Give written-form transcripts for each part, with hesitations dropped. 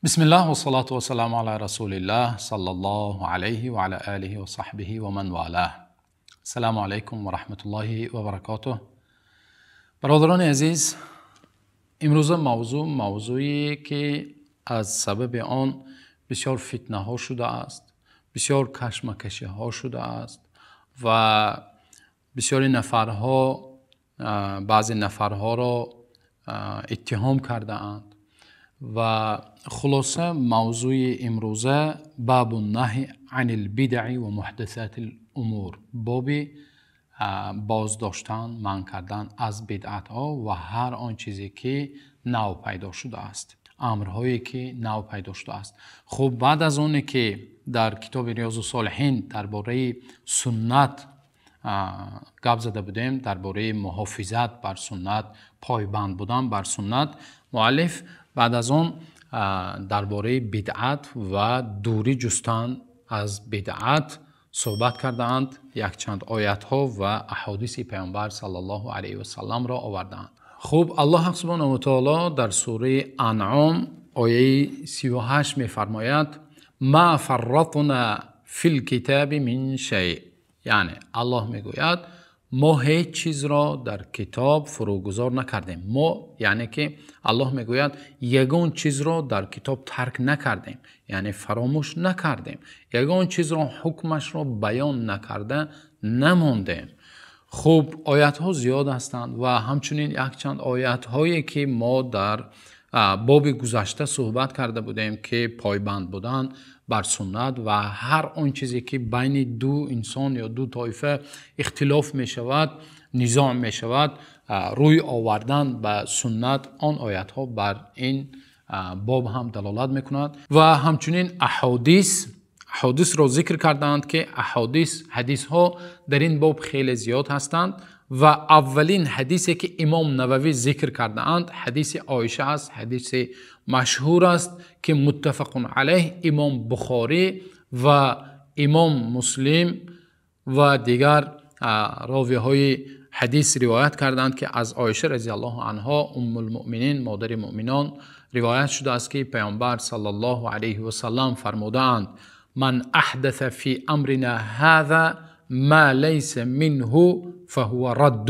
بسم الله والصلاة والسلام على رسول الله صلى الله عليه وعلى آله وصحبه ومن والاه. السلام علیکم و رحمت الله و برکاته. برادران عزیز، امروز موضوعی که از سبب آن بسیار فتنه ها شده است، بسیار کشمکشی ها شده است و بسیاری نفرها بعضی نفرها را اتهام کرده اند و خلاصه موضوع امروزه باب النهی عن البدع و محدثات الامور، باب بازداشتن، منع کردن از بدعت ها و هر آن چیزی که نو پیدا شده است، امرهایی که نو پیدا شده است. خب بعد از اون که در کتاب ریاض الصالحین درباره سنت گپ زده بودیم، درباره محافظت بر سنت، پایبند بودن بر سنت، مؤلف بعد از آن درباره بدعت و دوری جستن از بدعت صحبت کردند، یک چند آیت ها و احادیث پیامبر صلی الله علیه و سلم را آوردند. خب الله سبحانه و تعالی در سوره انعام آیه 38 می‌فرماید: ما فرطنا فی الکتاب من شیء. یعنی الله میگوید ما هیچ چیز را در کتاب فروگذار نکردیم. ما یعنی که الله میگوید یگان چیز را در کتاب ترک نکردیم، یعنی فراموش نکردیم، یگان چیز را حکمش را بیان نکرده نماندیم. خب آیت ها زیاد هستند و همچنین یک چند آیت هایی که ما در باب گذشته صحبت کرده بودیم که پایبند بودن بر سنت و هر آن چیزی که بین دو انسان یا دو طایفه اختلاف می شود، نزاع می شود، روی آوردن به سنت، آن آیت ها بر این باب هم دلالت می کند. و همچنین احادیث را ذکر کردند که حدیث ها در این باب خیلی زیاد هستند و اولین حدیثی که امام نووی ذکر کرده اند حدیث عایشه است، حدیث مشهور است که متفق علیه امام بخاری و امام مسلم و دیگر راوی های حدیث روایت کردند که از عایشه رضی الله عنها ام المؤمنین، مادر مؤمنان، روایت شده است که پیامبر صلی الله علیه و سلم فرمودند: من احدث فی امرنا هذا ما لیس منه فهو رد.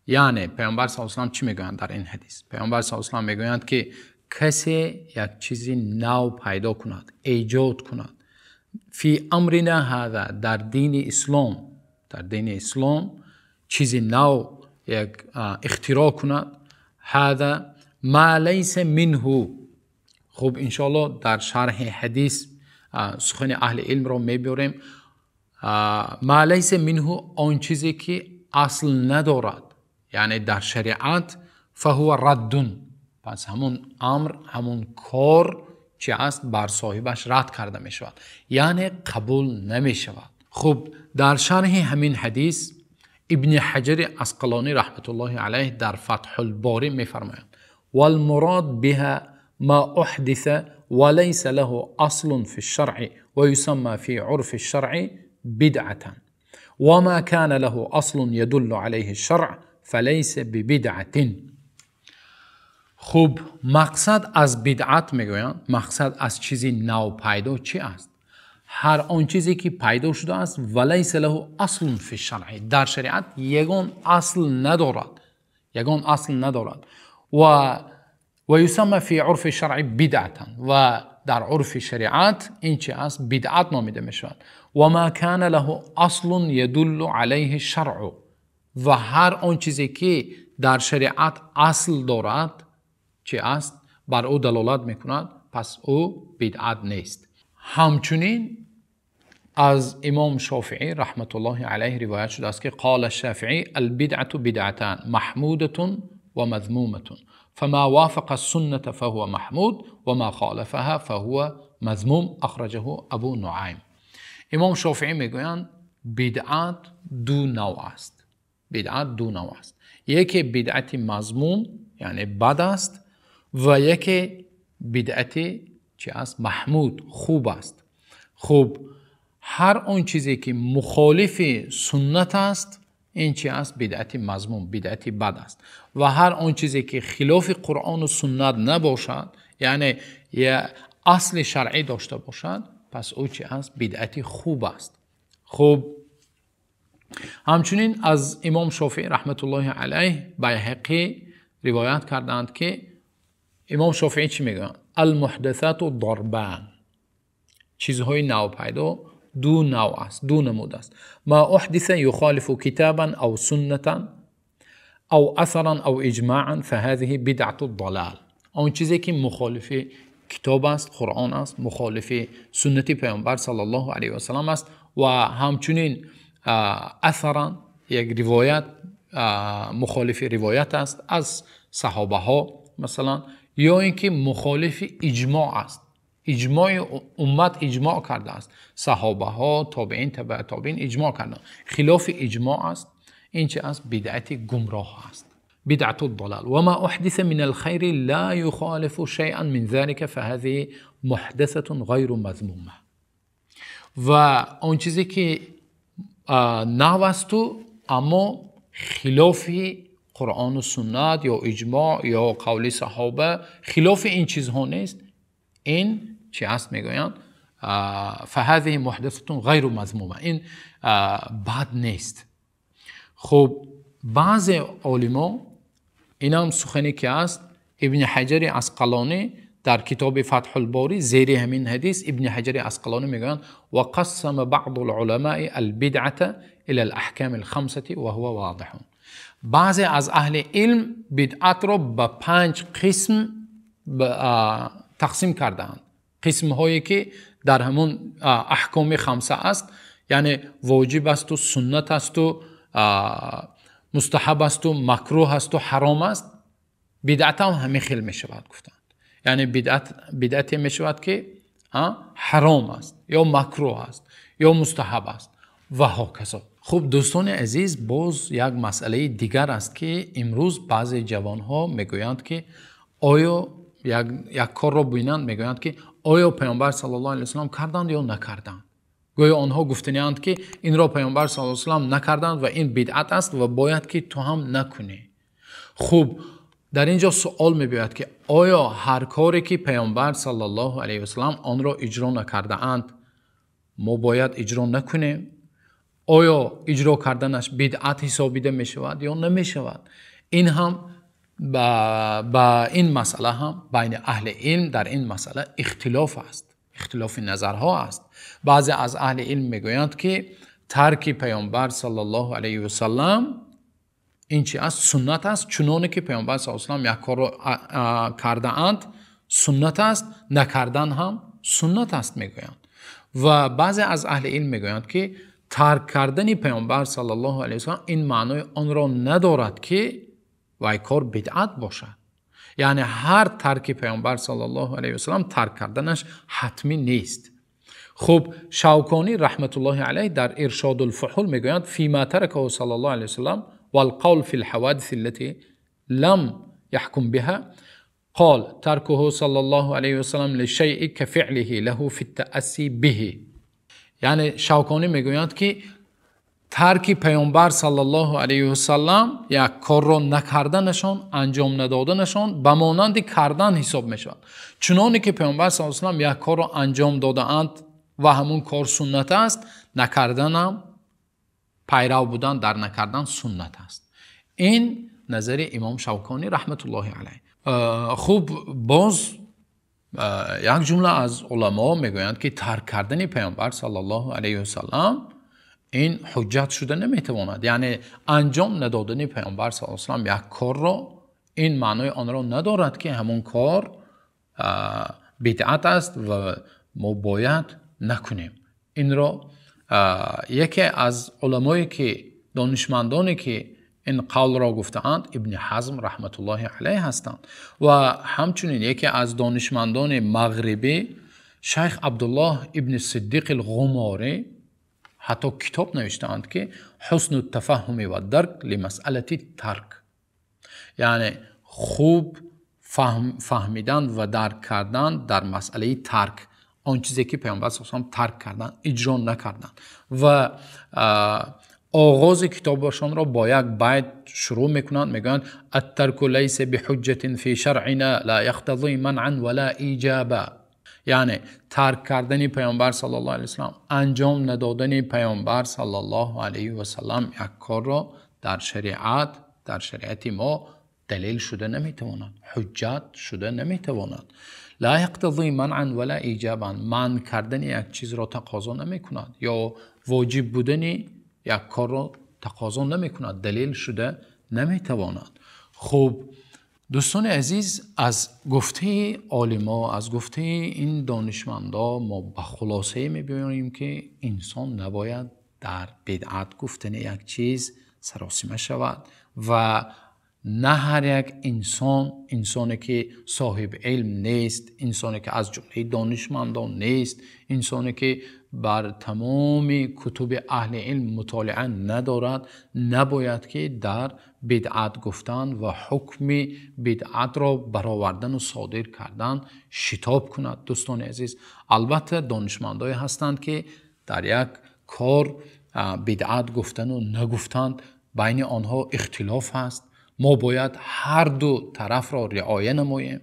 یعنی پیامبر صلی الله علیه و سلم چی میگویند در این حدیث؟ پیامبر صلی الله علیه و سلم میگویند که کسی یک چیزی نو پیدا کند، ایجاد کند، فی امرنا هذا، در دین اسلام، در دین اسلام چیزی نو یک اختراع کند، هذا ما لیس منه. خب انشاءالله در شرح حدیث سخن اهل علم را میبریم. ما لیس منه، آن چیزی که اصل ندارد، یعنی در شریعت، فهو رد، پس همون امر، همون کار چی است، بر صاحبش رد کرده می شود، یعنی قبول نمی شود. خب در شرح همین حدیث ابن حجر عسقلانی رحمت الله علیه در فتح الباری می فرماید: والمراد بها ما احدث وليس له اصل في الشرع ويسمى في عرف الشرع بدعة، وما كان له اصل يدل عليه الشرع فليس ببدعة. خب مقصد از بدعت میگویند، مقصد از چیزی نو پیدا چی است؟ هر آن چیزی که پیدا شده است ولیس له اصل فی الشرع، در شریعت یگان اصل ندارد، یگان اصل ندارد، و یسمى فی عرف الشرع بدعة، و در عرف شریعت این چی است؟ بدعت نامیده می شود. و ما کان له اصل یدل علیه الشرع، و هر آن چیزی که در شریعت اصل دارد چی است؟ بر او دلالت میکند، پس او بدعت نیست. همچنین از امام شافعی رحمت الله علیه روایت شده است که قال الشافعی: البدعة بدعتان محمودة و مذمومة، فما وافق السنة فهو محمود وما خالفها فهو مذموم. اخرجه ابو نعیم. امام شافعی میگویند بدعت دو نوع است، بدعت دو نوع است، یکی بدعت مذموم یعنی بد است و یکی بدعت چی است؟ محمود، خوب است. خوب هر آن چیزی که مخالف سنت است این چی است؟ بدعت مذموم، بدعت بد است. و هر آن چیزی که خلاف قرآن و سنت نباشد، یعنی асли шаръӣ дошта бошад, пас ӯ чӣ аст? Бидъати хуб аст. Хуб, ҳамчунин аз имом Шофеъӣ раҳматуллоҳи алайҳ Байҳақӣ ривоят кардаанд, ки имом Шофеъӣ чӣ мегӯянд? Ал-муҳдасату дарбан, чизҳои навпайдо ду нав аст, ду намуд аст. Ма уҳдиса юхолифу китобан ав суннатан ав асаран ав иҷмоан фаҳазиҳи бидъату далол. Он чизе ки мухолифи китоб аст, Қуръон аст, мухолифи суннати паёмбар саллаллоҳу алайҳи васаллам аст ва ҳамчунин асаран як ривоят, мухолифи ривоят аст аз саҳобаҳо масалан, ё инки мухолифи иҷмоъ аст. Иҷмои уммат иҷмоъ кардааст, саҳобаҳо, тобеин, табаъ тобеин иҷмоъ карданд, хилофи иҷмоъ аст. Ин чӣ аст? Бидъати гумроҳ аст, бидъату далол. Ва ма уҳдиса минал хайри ла юхолифу шайъан мин залика фаҳазиҳи муҳдасатун ғайру мазмума. Ва он чизе ки нав асту аммо хилофи Қуръону суннат ё иҷмоъ ё қавли саҳоба, хилофи ин чизҳо нест, ин чӣ аст мегӯянд? Фаҳазиҳи муҳдасатун ғайру мазмума, ин бад нест. Хуб, баъзе олимо инам сухане ки аст, Ибни Ҳаҷари Асқалонӣ дар китоби Фатҳул-Борӣ зери ҳамин ҳадис Ибни Ҳаҷари Асқалонӣ мегӯянд: ва қассама баъзул уламои ал-бидъата илал аҳкомил хамсати ва ҳува возиҳ. Баъзе аз аҳли илм бидъатро ба 5 қисм тақсим кардаанд, қисмҳое ки дар ҳамон аҳкоми хамса аст, яъне воҷиб асту суннат асту мустаҳаб асту макрӯҳ асту ҳаром аст. Бидъат ҳам ҳамин хел мешавад гуфтанд, яъне бидъате мешавад ки ҳаром аст ё макрӯҳ аст ё мустаҳаб аст ва ҳоказо. Хуб, дӯстони азиз, боз як масъалаи дигар аст ки имрӯз баъзе ҷавонҳо мегӯянд ки оё як корро бинанд, мегӯянд ки оё паёмбар саллаллоҳу алайҳи васаллам карданд ё накарданд? Гӯё онҳо гуфтанианд ки инро паёмбар саллаллоҳу алайҳи васаллам накарданд ва ин бидъат аст ва бояд ки ту ҳам накунӣ. Хуб, дар инҷо суол мебиёяд ки оё ҳар коре ки паёмбар саллаллоҳу алайҳи васаллам онро иҷро накардаанд, мо бояд иҷро накунем? Оё иҷро карданаш бидъат ҳисобида мешавад ё намешавад? Ин ҳам ба ин масъала ҳам байни аҳли илм дар ин масъала ихтилоф аст, ихтилофи назарҳо аст. Баъзе аз аҳли илм мегӯянд ки тарки паёмбар саллаллоҳу алайҳи васаллам ин чи аст? Суннат аст, чуноне ки паёмбар саллаллоҳу алайҳи васаллам як корро кардаанд суннат аст, накардан ҳам суннат аст мегӯянд. Ва баъзе аз аҳли илм мегӯянд ки тарк кардани паёмбар саллаллоҳу алайҳи васаллам ин маънои онро надорад ки вай кор бидъат бошад, яъне ҳар тарки паёмбар саллаллоҳу алайҳи васаллам тарк карданаш ҳатмӣ нест. Хуб, Шавконӣ раҳматуллоҳи алайҳ дар Иршодул фуҳул мегӯянд: фима таракаҳу саллаллоҳу алайҳи васаллам валқавл фил ҳаводис аллати лам яҳкум биҳа қол таркуҳу саллаллоҳу алайҳи васаллам лишайъи кафиълиҳи лаҳу фиттаассӣ биҳи. Яъне Шавконӣ мегӯянд ки тарки паёмбар саллаллоҳу алайҳи васаллам як корро накарданашон, анҷом надоданашон ба монанди кардан ҳисоб мешавад. Чуноне ки паёмбар саллаллоҳу алайҳи васаллам як корро анҷом додаанд ва ҳамон кор суннат аст, накарданам пайрав будан дар накардан суннат аст. Ин назари имом Шавконӣ раҳматуллоҳи алайҳ. Хуб, боз як ҷумла аз уламо мегӯянд ки тарк кардани паёмбар саллаллоҳу алайҳи васаллам ин ҳуҷҷат шуда наметавонад, яъне анҷом надодани паёмбар саллаллоҳу алайҳи васаллам як корро ин маънои онро надорад ки ҳамон кор бидъат аст ва мо бояд накунем. Инро яке аз уламое ки донишмандоне ки ин қавлро гуфтаанд Ибни Ҳазм раҳматуллоҳи алайҳ ҳастанд ва ҳамчунин яке аз донишмандони мағрибӣ шайх Абдуллоҳ ибни Сиддиқ ал-Ғуморӣ ҳатто китоб навиштаанд ки ҳусну тафаҳҳуми ва дарк лимасъалати тарк, яъне хуб фаҳмидан ва дарк кардан дар масъалаи тарк, он чизе ки паёмбар саллаллоҳу алайҳи васаллам тарк карданд, иҷро накарданд. Ва оғози китобашонро бо як байт шурӯъ мекунанд, мегӯянд: аттарку лайса биҳуҷҷатин фи шаръина ла яқтазӣ манъан ва ла иҷоба. Яъне тарк кардани Паёмбар саллаллоҳу алайҳи васаллам, анҷом надодани Паёмбар саллаллоҳу алайҳи васаллам як корро дар шариат, дар шариати мо далел шуда наметавонад, ҳуҷҷат шуда наметавонад. Ла яқтазӣ манъан ва ла иҷобан, манъ кардани як чизро тақозо намекунад ё воҷиб будани як корро тақозо намекунад, далел шуда наметавонад. Хуб, дӯстони азиз, аз гуфтаи олимо, аз гуфтаи ин донишмандо мо ба хулосае мебиёем, ки инсон набояд дар бидъат гуфтани як чиз саросима шавад ва на ҳар як инсон, инсоне ки соҳиби илм нест, инсоне ки аз ҷумлаи донишмандон нест, инсоне ки бар тамоми кутуби аҳли илм мутолиа надорад, набояд ки дар бидъат гуфтан ва ҳукми бидъатро баровардан ва содир кардан шитоб кунад. Дӯстони азиз, албатта донишмандое ҳастанд, ки дар як кор бидъат гуфтану нагуфтан байни онҳо ихтилоф аст. Мо бояд ҳар ду тарафро риоя намоем.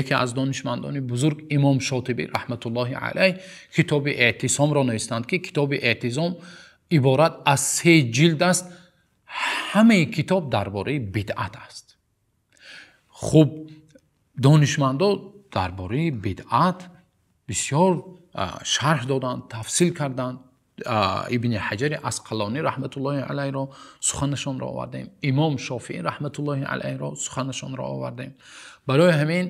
Яке аз донишмандони бузург, Имом Шотибӣ раҳматуллоҳи алайҳ, китоби Эътисомро навистанд, ки китоби Эътисом иборат аз 3 ҷилд аст. Ҳамаи китоб дар бораи бидъат аст. Хуб, донишмандо дар бораи бидъат бисёр шарҳ доданд, тафсил карданд. Ибни Ҳаҷари Асқалонӣ раҳматуллоҳи алайҳро суханашонро овардем, Имом Шофиӣ раҳматуллоҳи алайҳро суханашонро овардем. Барои ҳамин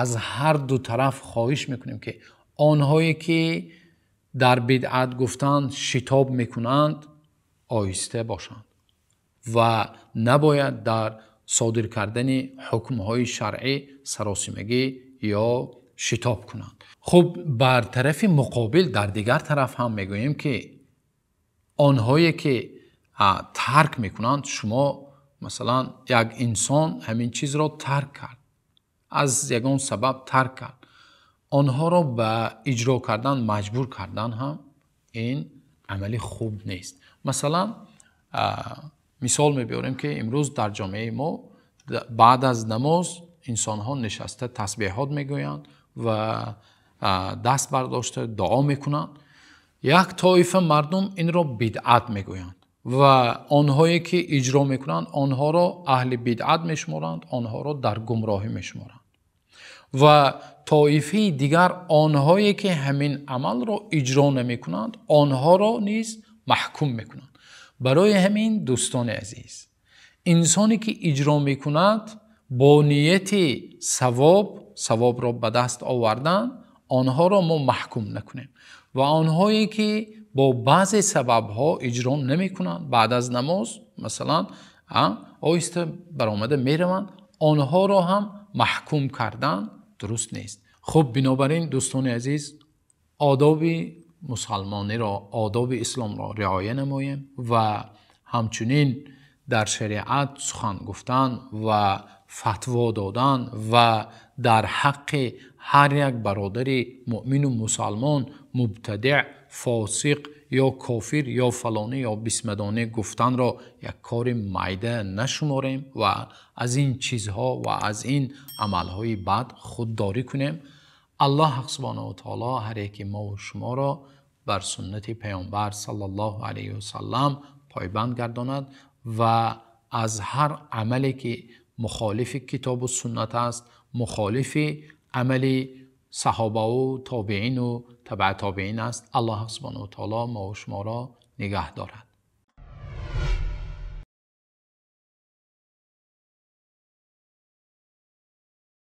аз ҳар ду тараф хоҳиш мекунем, ки онҳое ки дар бидъат гуфтан шитоб мекунанд, оҳиста бошанд ва набояд дар содир кардани ҳукмҳои шаръӣ саросимагӣ ё шитоб кунанд. Хуб, бар тарафи муқобил, дар дигар тараф ҳам мегӯем, ки онҳое ки тарк мекунанд, шумо масалан як инсон ҳамин чизро тарк кард, аз ягон сабаб тарк кард, онҳоро ба иҷро кардан маҷбур кардан ҳам ин амали хуб нест. Масалан, мисол мебиёрем, ки имрӯз дар ҷомеаи мо баъд аз намоз инсонҳо нишаста тасбеҳот мегӯянд ва даст бардошта дуо мекунанд. Як тоифа мардум инро бидъат мегӯянд ва онҳое ки иҷро мекунанд, онҳоро аҳли бидъат мешуморанд, онҳоро дар гумроҳӣ мешуморанд. Ва тоифаи дигар, онҳое ки ҳамин амалро иҷро намекунанд, онҳоро низ маҳкум мекунанд. Барои ҳамин дӯстони азиз, инсоне ки иҷро мекунад бо нияти савоб, савобро ба даст овардан, онҳоро мо маҳкум накунем ва онҳое ки бо баъзе сабабҳо иҷро намекунанд, баъд аз намоз масалан оҳиста баромада мераванд, онҳоро ҳам маҳкум кардан дуруст нест. Хуб, бинобар ин дӯстони азиз, одоби мусалмониро, одоби исломро риоя намоем ва ҳамчунин дар шариат сухан гуфтан ва фатво додан ва дар ҳаққи ҳар як бародари муъмину мусалмон мубтадиъ, фосиқ ё кофир ё фалонӣ ё бисмадонӣ гуфтанро як кори майда нашуморем ва аз ин чизҳо ва аз ин амалҳои бад худдорӣ кунем. Аллоҳ субҳонаҳу ва таоло ҳар яки мо ва шуморо бар суннати Паёмбар саллаллоҳу алайҳи васаллам пойбанд гардонад ва аз ҳар амале ки мухолифи китобу суннат аст, мухолифи амали саҳобаву тобеину табаа тобеин аст, Аллоҳ субҳонаҳу ва таоло мо ва шуморо нигаҳ дорад.